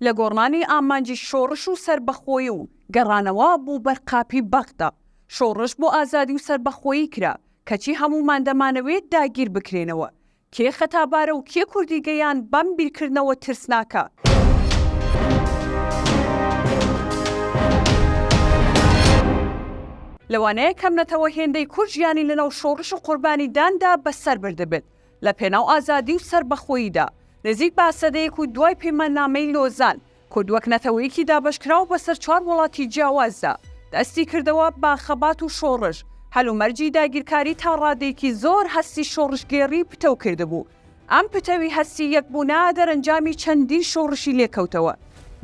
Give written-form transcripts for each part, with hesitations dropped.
لە گۆڕانی ئامانجی شۆڕش و سەربەخۆیی و گەڕانەوە بۆ بەر قاپی بەغدا، شۆڕش بۆ ئازادی و سەربەخۆیی کرا، کەچی هەموومان دەمانەوێت داگیر بکرێنەوە. کێ خەتابارە و کێ کوردی گەیاند بەم بیرکردنەوە ترسناکە؟ لەوانەیە کەم نەتەوە هێندەی کورد ژیانی لەناو شۆڕش و قوربانیداندا بەسەر بردبێت لە پێناو ئازادی و سەربەخۆییدا. نزیک بە سەدەیەک و دوای پەیماننامەی لۆزان، کورد وەک نەتەوەیەکی دابەشکراو بەسەر چوار وڵاتی جیاوازدا، دەستی کردەوە بە خەبات و شۆڕش، هەلومەرجی داگیرکاری تا ڕادەیەکی زۆر هەستی شۆڕشگێڕی پتەو کردبوو. ئەم پتەوی هەستی یەکبوونە دەرەنجامی چەندین شۆڕشی لێکەوتەوە،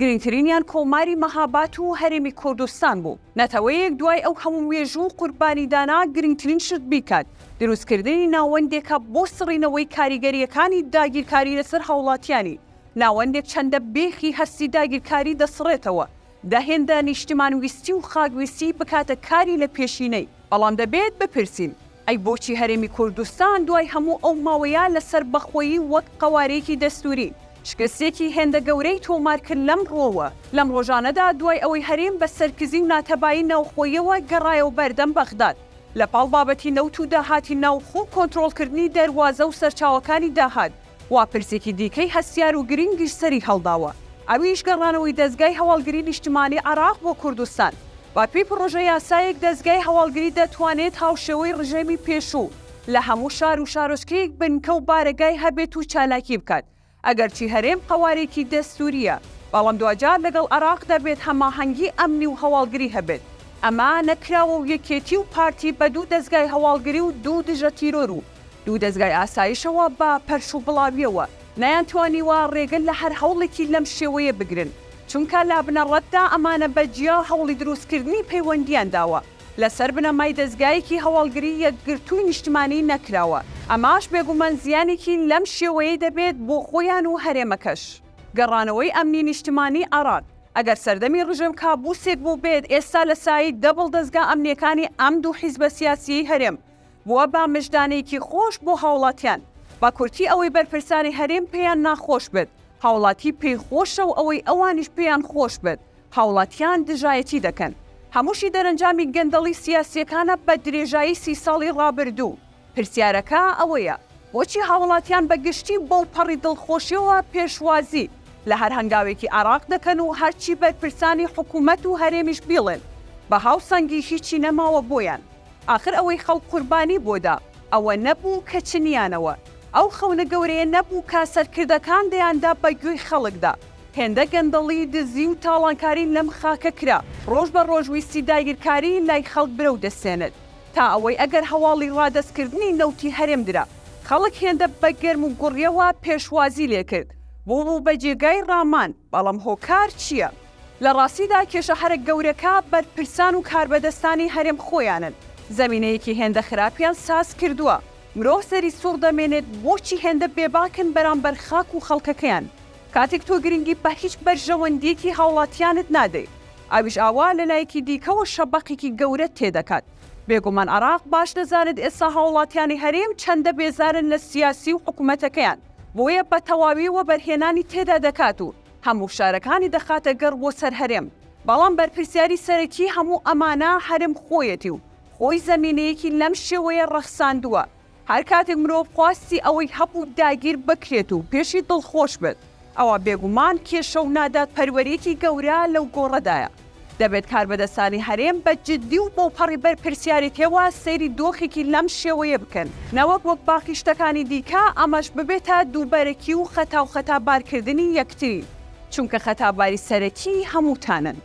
گرنگترینیان کۆماری مەهابات و هەرێمی کوردستان بوو. نەتەوەیەک دوای ئەو هەموو مێژوو و قوربانیدانە گرنگترین شت بیکات، دروستکردنی ناوەندێکە بۆ سڕینەوەی کاریگەرییەکانی داگیرکاری لەسەر هاوڵاتیانی، ناوەندێک چەندە بێخی هەستی داگیرکاری دەسڕێتەوە، دە هێندە نیشتیمانویستی و خاکویستی بکاتە کاری لە پێشینەی. بەڵام دەبێت بپرسین، ئەی بۆچی هەرێمی کوردستان دوای هەموو ئەو ماوەیە لە سەربەخۆیی وەک قەوارەیەکی دەستووری، شکستێکی هێندە گەورەی تۆمار کرد لەم ڕووەوە؟ لەم ڕۆژانەدا دوای ئەوەی هەرێم بە سەرکزی و ناتەبایی ناوخۆییەوە گەڕایەوە بەردەم بەغداد، لە پاڵ بابەتی نەوت و داهاتی ناوخۆ و کۆنترۆڵکردنی دەروازە و سەرچاوەکانی داهات، وا پرسێکی دیکەی هەستیار و گرنگیش سەری هەڵداوە، ئەویش گەڕانەوەی دەزگای هەواڵگری نیشتمانی عێراق بۆ کوردستان. بە پێی پڕۆژە یاسایەک دەزگای هەواڵگری دەتوانێت هاوشێوەی ڕژێمی پێشوو لە هەموو شار و شارۆچکەیەک بنکە و بارەگای هەبێت و چالاکی بکات. ئەگەرچی هەرێم قەوارێکی دەستوورییە، بەڵام دواجار لەگەڵ عێراق دەبێت هەماهەنگی ئەمنی و هەواڵگری هەبێت. ئەمە نەکراوە و یەکێتی و پارتی بە دوو دەزگای هەواڵگری و دوو دژە تیرۆر و دوو دەزگای ئاسایشەوە بە پەرش و بڵاویەوە نەیانتوانیوە ڕێگە لە هەر هەوڵێکی لەم شێوەیە بگرن، چونکە لە بنەڕەتدا ئەمانە بە جیا هەوڵی دروستکردنی پەیوەندییان داوە لەسەر بنەمای دەزگایەکی هەواڵگری یەکگرتووی نیشتمانی نەکراوە، ئەماش بێگومان زیانێکی لەم شێوەیەی دەبێت بۆ خۆیان و هەرێمەکەش. گەڕانەوەی ئەمنی نیشتمانی عێراق، ئەگەر سەردەمی ڕژێم کابوسێک بووبێت، ئێستا لە سایەی دەبڵ دەزگا ئەمنییەکانی ئەم دوو حیزبە سیاسییەی هەرێم، بووە بە مژدانێکی خۆش بۆ هاوڵاتیان، بە کورتی ئەوەی بەرپرسانی هەرێم پێیان ناخۆش بێت هاوڵاتی پێی خۆشە و ئەوەی ئەوانیش پێیان خۆش بێت هاوڵاتیان دژایەتی دەکەن. هەمووشی دەرەنجامی گەندەڵی سیاسیەکانە بە درێژایی سی ساڵی ڕابردوو. پرسیارەکە ئەوەیە بۆچی هاوڵاتیان بە گشتی بەو پەڕی دڵخۆشیەوە پێشوازی لە هەر هەنگاوێکی عێراق دەکەن و هەرچی بەرپرسانی حکومەت و هەرێمیش بیڵێن بە هاوسەنگی هیچی نەماوە بۆیان؟ ئاخر ئەوەی خەڵک قوربانی بۆ دا، ئەوە نەبوو کە چنیانەوە. ئەو خەونە گەورەیە نەبوو کە سەرکردەکان دەیاندا بە گوێی خەڵکدا. هێندە گەندەڵی، دزی و تاڵانکاری لەم خاکە کرا، ڕۆژ بە ڕۆژ ویستی داگیرکاری لای خەڵک برەو دەستێنێت. تا ئەوەی ئەگەر هەواڵی ڕادەستکردنی نەوتی هەرێم درا، خەڵک هێندە بە گەرم و گوڕیەوە پێشوازی لێکرد، بووبوو بە جێگای ڕامان، بەڵام هۆکار چییە؟ لە ڕاستیدا کێشە هەرە گەورەکە بەرپرسان و کاربەدەستانی هەرێم خۆیانن، زەمینەیەکی هێندە خراپیان ساز کردووە، مرۆڤ سەری سوڕ دەمێنێت بۆچی هێندە بێباکن بەرامبەر خاک و خەڵکەکەیان، کاتێک تۆ گرنگی بە هیچ بەرژەوەندییەکی هاوڵاتیانت نادەی، ئەویش ئاوا لە لایەکی دیکەوە شەبەقێکی گەورەت تێدەکات. بێگومان عێراق باش دەزانێت ئێستا هاوڵاتیانی هەرێم چەندە بێزارن لە سیاسی و حکومەتەکەیان، بۆیە بە تەواوی وەبەرهێنانی تێدا دەکات و هەموو فشارەکانی دەخاتە گەڕ بۆ سەر هەرێم، بەڵام بەرپرسیاری سەرەکی هەموو ئەمانە هەرێم خۆیەتی و خۆی زەمینەیەکی لەم شێوەیە ڕەخساندووە، هەر کاتێک مرۆڤ خواستی ئەوەی هەبوو داگیر بکرێت و پێشی دڵخۆش بێت، ئەوا بێگومان کێشە و نادادپەروەرییەکی گەورە لەو گۆڕەدایە. دەبێت کاربەدەستانی هەرێم بە جدی و بەوپەڕی بەرپرسیارێتیەوە سەیری دۆخێکی لەم شێوەیە بکەن، نەوەک وەک باقی شتەکانی دیکە ئەمەش ببێتە دووبەرەکی و خەتا و خەتابارکردنی یەکتری، چونکە خەتاباری سەرەکی هەمووتانن.